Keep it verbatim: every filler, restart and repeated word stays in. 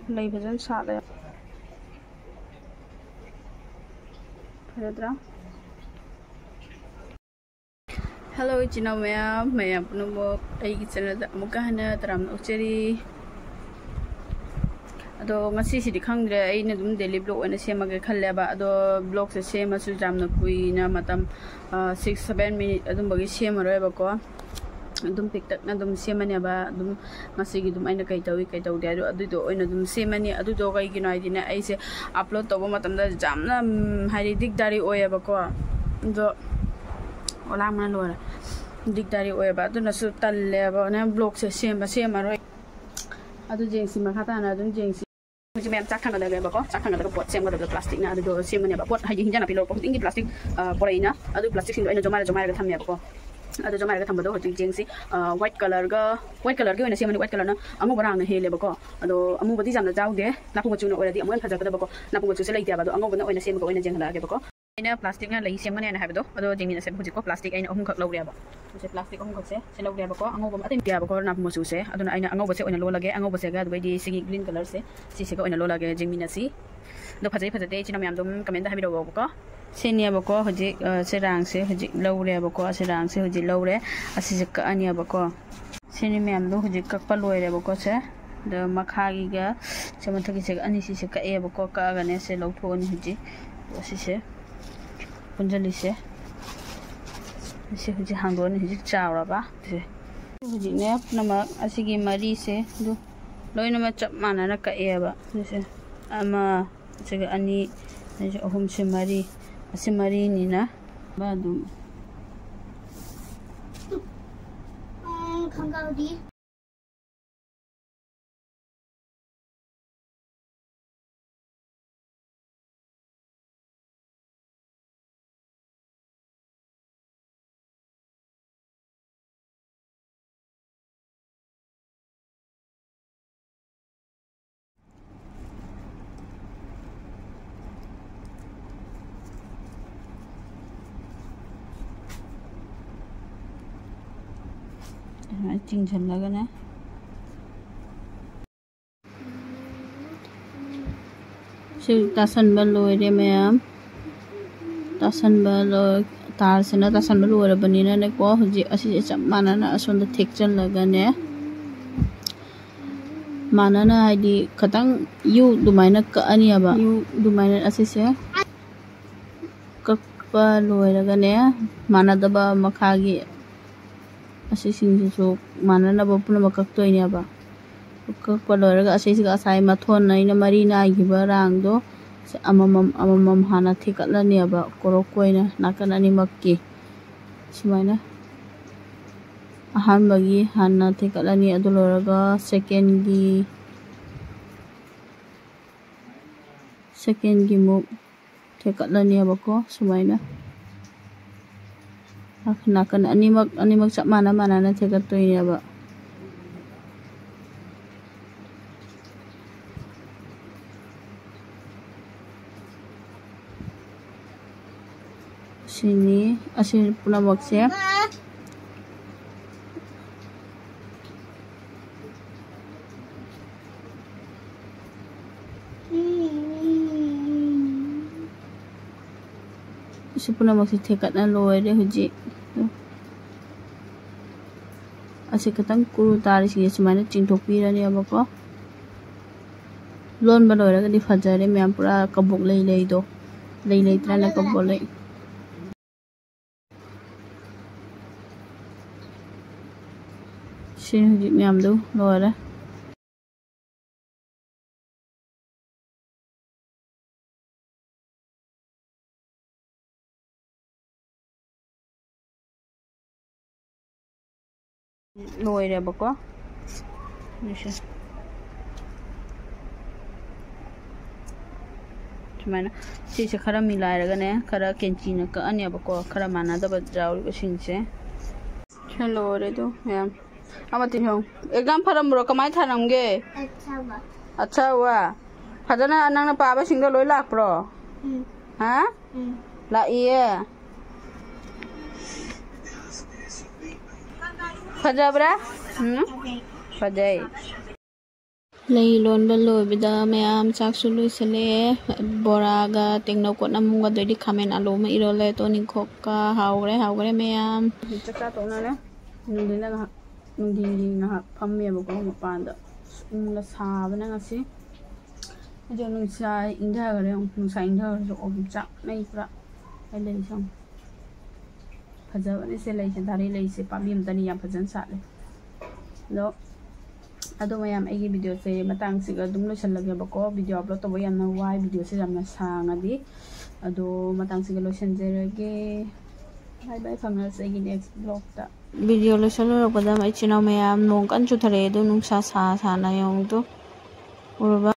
ꯂꯩ ꯐꯖꯅ ꯁꯥꯠꯂꯦ꯫ ꯐꯖꯗ꯭ꯔꯥ? ꯍꯜꯂꯣ ꯏꯆꯤꯟ ꯏꯅꯥꯎ ꯃꯌꯥꯝ, ꯃꯌꯥꯝ ꯄꯨꯝꯅꯃꯛ ꯑꯩꯒꯤ ꯆꯦꯅꯦꯜꯗ ꯑꯃꯨꯛꯀ ꯍꯟꯅ ꯇꯔꯥꯝꯅ ꯑꯣꯛꯆꯔꯤ꯫ ꯑꯗꯣ ꯉꯁꯤꯁꯤꯗꯤ ꯈꯪꯗ꯭ꯔꯦ, ꯑꯩꯅ ꯑꯗꯨꯝ ꯗꯦꯂꯤ ꯕ꯭ꯂꯣꯛ ꯑꯣꯏꯅ ꯁꯦꯝꯃꯒꯦ ꯈꯜꯂꯦꯕ꯫ ꯑꯗꯣ ꯕ꯭ꯂꯣꯛꯁꯦ ꯁꯦꯝꯃꯁꯨ ꯌꯥꯝꯅ ꯀꯨꯏꯅ ꯃꯇꯝ, ꯁꯤꯛꯁ ꯁꯕꯦꯟ ꯃꯤꯅꯤꯠ ꯑꯗꯨꯝꯕꯒꯤ ꯁꯦꯝꯃꯔꯣꯏꯕꯀꯣ꯫ ꯑꯗꯨꯝ ꯄꯤꯛꯇꯛꯅ ꯑꯗꯨꯝ ꯁꯦꯝꯃꯅꯦꯕ꯫ ꯑꯗꯨꯝ ꯉꯁꯤꯒꯤ ꯑꯗꯨꯝ ꯑꯩꯅ ꯀꯩ ꯇꯧꯏ ꯀꯩ ꯇꯧꯗꯦ ꯍꯥꯏꯗꯣ ꯑꯗꯨꯏꯗꯣ ꯑꯣꯏꯅ ꯑꯗꯨꯝ ꯁꯦꯝꯃꯅꯤ꯫ ꯑꯗꯨꯗꯣ ꯀꯩꯒꯤꯅꯣ ꯍꯥꯏꯗꯤꯅꯦ, ꯑꯩꯁꯦ ꯑꯞꯂꯣꯗ ꯇꯧꯕ ꯃꯇꯝꯗ ꯌꯥꯝꯅ, ꯎꯝ, ꯍꯥꯏꯗꯤ ꯗꯤꯛꯗꯥꯔꯤ ꯑꯣꯏꯌꯦꯕꯀꯣ꯫ ꯑꯗꯣ ꯑꯣ, ꯂꯥꯡꯕꯅ ꯂꯣꯏꯔꯦ꯫ ꯗꯤꯛꯗꯥꯔꯤ ꯑꯣꯏꯌꯦꯕ꯫ ꯑꯗꯨꯅꯁꯨ ꯇꯜꯂꯦꯕ꯫ ꯅꯪ ꯕ꯭ꯂꯣꯛꯁꯦ ꯁꯦꯝꯕ ꯁꯦꯝꯃꯔꯣꯏ꯫ ꯑꯗꯨ ꯌꯦꯡꯁꯤ, ꯃꯈꯥ ꯇꯥꯅ ꯑꯗꯨꯝ ꯌꯦꯡꯁꯤ꯫ ꯍꯧꯖꯤꯛ ꯃꯌꯥꯝ ꯆꯥꯛ ꯊꯥꯡꯒꯠꯂꯒꯦꯕꯀꯣ꯫ ꯆꯥꯛ ꯊꯥꯡꯒꯠꯂꯒ ꯄꯣꯠ ꯁꯦꯝꯒꯗꯕꯗꯣ ꯄ꯭ꯂꯥꯁꯇꯤꯛꯅ ꯑꯗꯨꯗꯣ ꯁꯦꯝꯃꯅꯦꯕ꯫ ꯄꯣꯠ ꯍꯥꯏꯗꯤ ꯍꯤꯟꯖꯥꯡ ꯅꯥꯄꯤ ꯂꯧꯔꯛꯄ ꯈꯨꯗꯤꯡꯒꯤ ꯄ꯭ꯂꯥꯁꯇꯤꯛ, ꯑ, ꯄꯣꯔꯛꯏꯅ꯫ ꯑꯗꯨ ꯄ꯭ꯂꯥꯁꯇꯤꯛꯁꯤꯡꯗꯣ ꯑꯩꯅ ꯖꯃꯥꯏꯔ ꯖꯃꯥꯏꯔꯒ ꯊꯝꯃꯦꯕꯀꯣ꯫ ꯑꯗꯣ ꯖꯃꯥꯏꯔꯒ ꯊꯝꯕꯗꯣ ꯍꯧꯖꯤꯛ ꯌꯦꯡꯁꯤ꯫ ꯑ, ꯋꯥꯏꯠ ꯀꯂꯔꯒ, ꯋꯥꯏꯠ ꯀꯂꯔꯒꯤ ꯑꯣꯏꯅ ꯁꯦꯝꯃꯅꯤ꯫ ꯋꯥꯏꯠ ꯀꯂꯔꯅ ꯑꯉꯧꯕ ꯔꯥꯡꯅ ꯍꯦꯜꯂꯦꯕꯀꯣ꯫ ꯑꯗꯣ ꯑꯃꯨꯕꯗꯤ ꯌꯥꯝꯅ ꯌꯥꯎꯗꯦ꯫ ꯅꯥꯄꯨ ꯃꯆꯨꯅ ꯑꯣꯏꯔꯗꯤ ꯑꯃꯨꯛ ꯍꯦꯟꯅ ꯐꯖꯒꯗꯕꯀꯣ꯫ ꯅꯥꯄꯨ ꯃꯆꯨꯁꯦ ꯂꯩꯇꯦꯕ꯫ ꯑꯗꯣ ꯑꯉꯧꯕꯅ ꯑꯣꯏꯅ ꯁꯦꯝꯃꯒ ꯑꯣꯏꯅ ꯌꯦꯡꯍꯜꯂꯛꯑꯒꯦꯕꯀꯣ꯫ ꯑꯩꯅ ꯄ꯭ꯂꯥꯁꯇꯤꯛꯅ ꯂꯩ ꯁꯦꯝꯒꯅꯦꯅ ꯍꯥꯏꯕꯗꯣ, ꯑꯗꯣ ꯌꯦꯡꯃꯤꯟꯅꯁꯦ꯫ ꯍꯧꯖꯤꯛꯀꯣ ꯄ꯭ꯂꯥꯁꯇꯤꯛ ꯑꯩꯅ ꯑꯍꯨꯝꯈꯛ ꯂꯧꯔꯦꯕ꯫ ꯁꯦ ꯄ꯭ꯂꯥꯁꯇꯤꯛ ꯑꯍꯨꯝꯈꯛꯁꯦ ꯁꯤ ꯂꯧꯔꯦꯕꯀꯣ꯫ ꯑꯉꯧꯕ ꯑꯃ ꯑꯇꯩ ꯌꯥꯕꯀꯣ ꯅꯥꯄꯨ ꯃꯆꯨꯁꯦ꯫ ꯑꯗꯨꯅ ꯑꯩꯅ ꯑꯉꯧꯕꯁꯦ ꯑꯣꯏꯅ ꯂꯣꯜꯂꯒꯦ꯫ ꯑꯉꯧꯕꯁꯦꯒ ꯑꯗꯨꯒ ꯑꯩꯗꯤ ꯁꯤꯒꯤ ꯒ꯭ꯔꯤꯟ ꯀꯂꯔꯁꯦ ꯁꯤꯁꯤꯒ ꯑꯣꯏꯅ ꯂꯣꯜꯂꯒꯦ꯫ ꯌꯦꯡꯃꯤꯟꯅꯁꯤ꯫ ꯑꯗꯣ ꯐꯖꯩ ꯐꯖꯗꯦ ꯏꯆꯤꯟ ꯏꯅꯥꯎ ꯃꯌꯥꯝ ꯑꯗꯨꯝ ꯀꯃꯦꯟꯇ ꯍꯥꯏꯕꯤꯔꯛꯑꯣꯕꯀꯣ꯫ ꯁꯤꯅꯦꯕꯀꯣ ꯍꯧꯖꯤꯛ, ꯑ, ꯁꯦ ꯔꯥꯡꯁꯦ ꯍꯧꯖꯤꯛ ꯂꯧꯔꯦꯕꯀꯣ꯫ ꯁꯦ ꯔꯥꯡꯁꯦ ꯍꯧꯖꯤꯛ ꯂꯧꯔꯦ꯫ ꯑꯁꯤꯁꯦ ꯀꯛꯑꯅꯦꯕꯀꯣ꯫ ꯁꯤꯅꯤ ꯃꯌꯥꯝꯗꯣ ꯍꯧꯖꯤꯛ ꯀꯛꯄ ꯂꯣꯏꯔꯦꯕꯀꯣ꯫ ꯁꯦ ꯑꯗ ꯃꯈꯥꯒꯤꯒ ꯁꯦ ꯃꯊꯛꯀꯤꯁꯦ ꯑꯅꯤꯁꯤꯁꯦ ꯀꯛꯑꯦꯕꯀꯣ꯫ ꯀꯛꯑꯒꯅꯦ ꯁꯦ ꯂꯧꯊꯣꯛꯑꯅꯤ ꯍꯧꯖꯤꯛ꯫ ꯑꯁꯤꯁꯦ ꯄꯨꯟꯁꯤꯜꯂꯤꯁꯦ꯫ ꯁꯤ ꯍꯧꯖꯤꯛ ꯍꯥꯡꯗꯣꯛꯑꯅꯤ꯫ ꯍꯧꯖꯤꯛ ꯆꯥꯎꯔꯕ ꯁꯦ꯫ ꯍꯧꯖꯤꯛꯅꯦ ꯄꯨꯝꯅꯃꯛ ꯑꯁꯤꯒꯤ ꯃꯔꯤꯁꯦ ꯑꯗꯨ ꯂꯣꯏꯅꯃꯛ ꯆꯞ ꯃꯥꯟꯅꯅ ꯀꯛꯑꯦꯕ꯫ ꯁꯤꯁꯦ ꯑꯃ, ꯑꯁꯤꯒ ꯑꯅꯤ, ꯑꯁꯤ ꯑꯍꯨꯝ, ꯁꯤ ꯃꯔꯤ, ꯑꯁꯤ ꯃꯔꯤꯅꯤꯅ ꯑꯗꯨꯝ ꯎꯝ, ꯈꯪꯒꯥꯎꯗꯤ꯫ ꯑꯗꯨꯃꯥꯏꯅ ꯆꯤꯡꯁꯤꯜꯂꯒꯅꯦ꯫ ꯁꯤ ꯇꯥꯁꯟꯕ ꯂꯣꯏꯔꯦ ꯃꯌꯥꯝ꯫ ꯇꯥꯁꯟꯕ ꯂꯣꯏ-, ꯇꯥꯔꯁꯤꯅ ꯇꯥꯁꯟꯕ ꯂꯣꯏꯔꯕꯅꯤꯅꯅꯦꯀꯣ, ꯍꯧꯖꯤꯛ ꯑꯁꯤꯁꯦ ꯆꯞ ꯃꯥꯟꯅꯅ ꯑꯁꯣꯝꯗ ꯊꯦꯛꯆꯜꯂꯒꯅꯦ, ꯃꯥꯟꯅꯅ ꯍꯥꯏꯗꯤ ꯈꯤꯇꯪ ꯌꯨ ꯑꯗꯨꯃꯥꯏꯅ ꯀꯛꯑꯅꯤꯕ꯫ ꯌꯨ ꯑꯗꯨꯃꯥꯏꯅ ꯑꯁꯤꯁꯦ ꯀꯛꯄ ꯂꯣꯏꯔꯒꯅꯦ, ꯃꯥꯟꯅꯗꯕ ꯃꯈꯥꯒꯤ ꯑꯁꯤꯁꯤꯡꯁꯤꯁꯨ ꯃꯥꯟꯅꯅꯕ ꯄꯨꯝꯅꯃꯛ ꯀꯛꯇꯣꯏꯅꯦꯕ꯫ ꯀꯛꯄ ꯂꯣꯏꯔꯒ ꯑꯁꯤꯁꯤꯒ ꯉꯁꯥꯏ ꯃꯊꯣꯟ ꯑꯩꯅ ꯃꯔꯤ ꯅꯥꯏꯈꯤꯕ ꯔꯥꯡꯗꯣ ꯑꯃꯃꯝ, ꯑꯃꯃꯝ ꯍꯥꯟꯅ ꯊꯦꯛꯀꯠꯂꯅꯦꯕ, ꯀꯣꯔꯣꯛ ꯑꯣꯏꯅ ꯅꯥꯀꯟ ꯑꯅꯤꯃꯛꯀꯤ꯫ ꯁꯨꯃꯥꯏꯅ ꯑꯍꯥꯟꯕꯒꯤ ꯍꯥꯟꯅ ꯊꯦꯛꯀꯠꯂꯅꯤ, ꯑꯗꯨ ꯂꯣꯏꯔꯒ ꯁꯦꯀꯦꯟꯒꯤ, ꯁꯦꯀꯦꯟꯒꯤ ꯃꯨꯛ ꯊꯦꯛꯀꯠꯂꯅꯦꯕꯀꯣ꯫ ꯁꯨꯃꯥꯏꯅ ꯅꯥꯀꯟ ꯑꯅꯤꯃꯛ, ꯑꯅꯤꯃꯛ ꯆꯞ ꯃꯥꯟꯅ ꯃꯥꯟꯅꯅ ꯊꯦꯛꯀꯠꯇꯣꯏꯅꯦꯕ꯫ ꯁꯤꯅꯤ, ꯑꯁꯤ ꯄꯨꯝꯅꯃꯛꯁꯦ꯫ ꯁꯤ ꯄꯨꯝꯅꯃꯛꯁꯦ ꯊꯦꯛꯀꯠꯅ ꯂꯣꯏꯔꯦ ꯍꯧꯖꯤꯛ꯫ ꯑꯁꯤ ꯈꯤꯇꯪ ꯀꯨꯔꯨ ꯇꯥꯔꯤꯁꯤꯡꯁꯦ ꯁꯨꯃꯥꯏꯅ ꯆꯤꯡꯊꯣꯛꯄꯤꯔꯅꯦꯕꯀꯣ꯫ ꯂꯣꯟꯕ ꯂꯣꯏꯔꯒꯗꯤ ꯐꯖꯔꯦ ꯃꯌꯥꯝ, ꯄꯨꯔꯥ ꯀꯕꯣꯛ ꯂꯩ ꯂꯩꯗꯣ꯫ ꯂꯩ ꯂꯩꯇ꯭ꯔꯥꯅꯦ ꯀꯕꯣꯛ ꯂꯩ꯫ ꯁꯤ ꯍꯧꯖꯤꯛ ꯃꯌꯥꯝꯗꯨ ꯂꯣꯏꯔꯦ꯫ ꯂꯣꯏꯔꯦꯕꯀꯣ꯫ ꯁꯤꯁꯦ꯫ ꯁꯨꯃꯥꯏꯅ ꯁꯤꯁꯦ ꯈꯔ ꯃꯤꯂꯥꯏꯔꯒꯅꯦ, ꯈꯔ ꯀꯦꯟꯆꯤꯅ ꯀꯛꯑꯅꯦꯕꯀꯣ, ꯈꯔ ꯃꯥꯟꯅꯗꯕ ꯌꯥꯎꯔꯤꯕꯁꯤꯡꯁꯦ꯫ ꯁꯤ ꯂꯣꯏꯔꯦ ꯑꯗꯨ ꯃꯌꯥꯝ꯫ ꯑꯃ ꯇꯤꯡꯍꯧ꯫ ꯑꯦꯛꯖꯥꯝ ꯐꯔꯝꯕ꯭ꯔꯣ? ꯀꯃꯥꯏꯅ ꯊꯥꯔꯝꯒꯦ? ꯑꯠꯁꯥ ꯋꯥ꯫ ꯑꯠꯁꯥ ꯋꯥ꯫ ꯐꯖꯅ ꯅꯪꯅ ꯄꯥꯕꯁꯤꯡꯗꯣ ꯂꯣꯏ ꯂꯥꯛꯄ꯭ꯔꯣ? ꯎꯝ꯫ ꯍꯥ? ꯎꯝ꯫ ꯂꯥꯛꯏꯌꯦ? ꯐꯖꯕ꯭ꯔꯥ? ꯎꯝ? ꯐꯖꯩ꯫ ꯐꯖꯩ꯫ ꯂꯩ ꯂꯣꯟꯕ ꯂꯣꯏꯕꯗ ꯃꯌꯥꯝ ꯆꯥꯛꯁꯨ ꯂꯣꯏꯁꯤꯜꯂꯦ꯫ ꯕꯣꯔꯥꯒ ꯇꯦꯡꯅꯧ ꯀꯣꯠꯅꯝꯒ ꯑꯗꯩꯗꯤ ꯈꯥꯃꯦꯟ ꯑꯂꯨ ꯑꯃ ꯏꯔꯣꯜꯂꯦ꯫ ꯇꯣꯅꯤꯡꯈꯣꯛꯀ ꯍꯥꯎꯈ꯭ꯔꯦ, ꯍꯥꯎꯈ꯭ꯔꯦ ꯃꯌꯥꯝ꯫ ꯆꯥꯛ ꯆꯥ ꯇꯣꯛꯅꯔꯦ꯫ ꯅꯨꯡꯊꯤꯟꯗ ꯉꯥꯏꯍꯥꯛ, ꯅꯨꯡꯊꯤꯟꯒꯤ ꯉꯥꯏꯍꯥꯛ ꯐꯝꯃꯦꯕꯀꯣ ꯃꯄꯥꯟꯗ꯫ ꯑꯁ, ꯏꯪꯅ ꯁꯥꯕꯅ ꯉꯁꯤ꯫ ꯑꯗꯣ ꯅꯨꯡꯁꯥ ꯏꯪꯊꯈ꯭ꯔꯦ ꯑꯃꯨꯛ꯫ ꯅꯨꯡꯁꯥ ꯏꯪꯊꯈ꯭ꯔꯁꯨ ꯑꯣꯝꯆꯥꯛꯅꯩ ꯄꯨꯔꯥ꯫ ꯑꯩ ꯂꯩꯁꯦ ꯌꯦꯡꯉꯨ꯫ ꯐꯖꯕꯅꯦ ꯁꯦ ꯂꯩꯁꯦ, ꯗꯥꯔꯤ ꯂꯩꯁꯦ ꯄꯥꯝꯕꯤ ꯑꯃꯇꯅꯤ ꯌꯥꯝ ꯐꯖꯅ ꯁꯥꯠꯂꯦ꯫ ꯑꯗꯣ, ꯑꯗꯣ ꯃꯌꯥꯝ, ꯑꯩꯒꯤ ꯚꯤꯗꯤꯑꯣꯁꯦ ꯃꯇꯥꯡꯁꯤꯒ ꯑꯗꯨꯝ ꯂꯣꯏꯁꯤꯜꯂꯒꯦꯕꯀꯣ꯫ ꯚꯤꯗꯤꯑꯣ ꯑꯞꯂꯣꯗ ꯇꯧꯕ ꯌꯥꯝꯅ ꯋꯥꯏ, ꯚꯤꯗꯤꯑꯣꯁꯦ ꯌꯥꯝꯅ ꯁꯥꯡꯉꯗꯤ꯫ ꯑꯗꯣ ꯃꯇꯥꯡꯁꯤꯒ ꯂꯣꯏꯁꯤꯟꯖꯔꯒꯦ꯫ ꯕꯥꯏ ꯕꯥꯏ, ꯐꯪꯅꯔꯁꯦ ꯑꯩꯒꯤ ꯅꯦꯛꯁ ꯚ꯭ꯂꯣꯛꯇ꯫ ꯚꯤꯗꯤꯑꯣ ꯂꯣꯏꯁꯤꯜꯂꯨꯔꯛꯄꯗ ꯏꯆꯤꯟ ꯏꯅꯥꯎ ꯃꯌꯥꯝ, ꯅꯣꯡ ꯀꯟꯅ ꯆꯨꯊꯔꯛꯑꯦ꯫ ꯑꯗꯣ ꯅꯨꯡꯁꯥ ꯁꯥ ꯁꯥꯅ ꯌꯦꯡꯉꯨꯗꯣ, ꯎꯔꯕ?